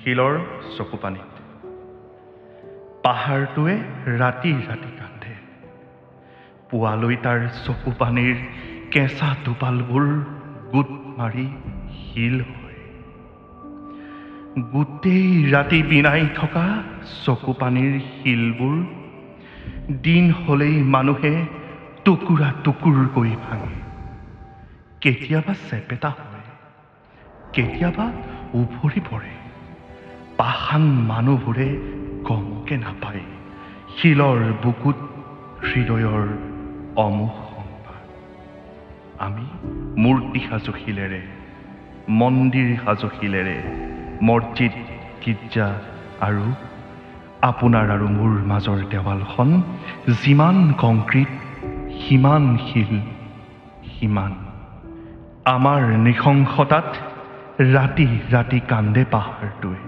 শিলৰ চকুপানীত পাহাৰটোৱে ৰাতি ৰাতি কান্দে। পুৱালৈ তাৰ চকুপানীৰ কেঁচা টোপালবোৰ গোট মাৰি শিল হয়। গোটেই ৰাতি বিনাই থকা চকুপানীৰ শিলবোৰ দিন হ'লেই মানুহে টুকুৰা টুকুৰকৈ ভাঙে। কেতিয়াবা চেপেটা হয়, কেতিয়াবা উভৰি পৰে। পাষাণ মানুহবোৰে গমকে নাপায় শিলৰ বুকুত হৃদয়ৰ অমোঘ সংবাদ। আমি মূৰ্তি সাজো শিলেৰে, মন্দিৰ সাজো শিলেৰে, মছজিদ, গীৰ্জা আৰু আপোনাৰ আৰু মোৰ মাজৰ দেৱালখন যিমান কংক্ৰিট, সিমান শিল, সিমান আমাৰ নৃশংসতাত ৰাতি ৰাতি কান্দে পাহাৰটোৱে।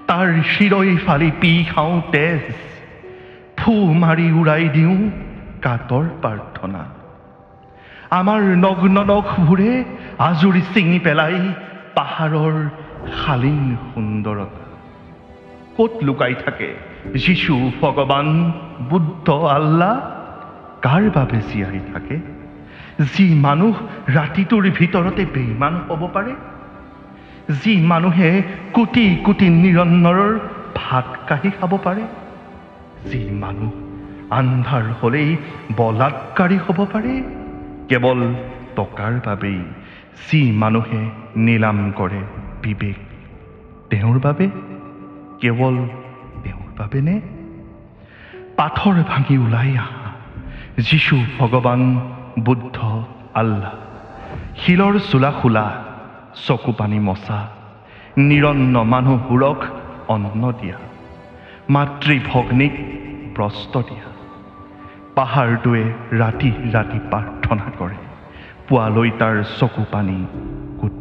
তাৰ হৃদয় ফালি পি খাওঁ তেজ, ফু মাৰি উৰাই দিওঁ কাতৰ প্ৰাৰ্থনা। আমাৰ নগ্ন নখবোৰে আজুৰি ছিঙি পেলাই পাহাৰৰ শালীন সুন্দৰতা। ক'ত লুকাই থাকে যীশু, ভগৱান, বুদ্ধ, আল্লাহ? কাৰ বাবে জীয়াই থাকে যি মানুহ ৰাতিটোৰ ভিতৰতে বেইমান হ'ব পাৰে, যি মানুহে কোটি কোটি নিৰন্নৰৰ ভাত কাঢ়ি খাব পাৰে, যি মানুহ আন্ধাৰ হ'লেই বলাৎকাৰী হ'ব পাৰে কেৱল টকাৰ বাবেই, যি মানুহে নিলাম কৰে বিবেক, তেওঁৰ বাবে, কেৱল তেওঁৰ বাবে নে? পাথৰ ভাঙি ওলাই আহা যীশু, ভগৱান, বুদ্ধ, আল্লাহ। শিলৰ চোলা খোলা, চকু পানী মচা, নিৰন্ন মানুহবোৰক অন্ন দিয়া, মাতৃ ভগ্নীক বস্ত্ৰ দিয়া। পাহাৰটোৱে ৰাতি ৰাতি প্ৰাৰ্থনা কৰে, পুৱালৈ তাৰ চকু পানী গোট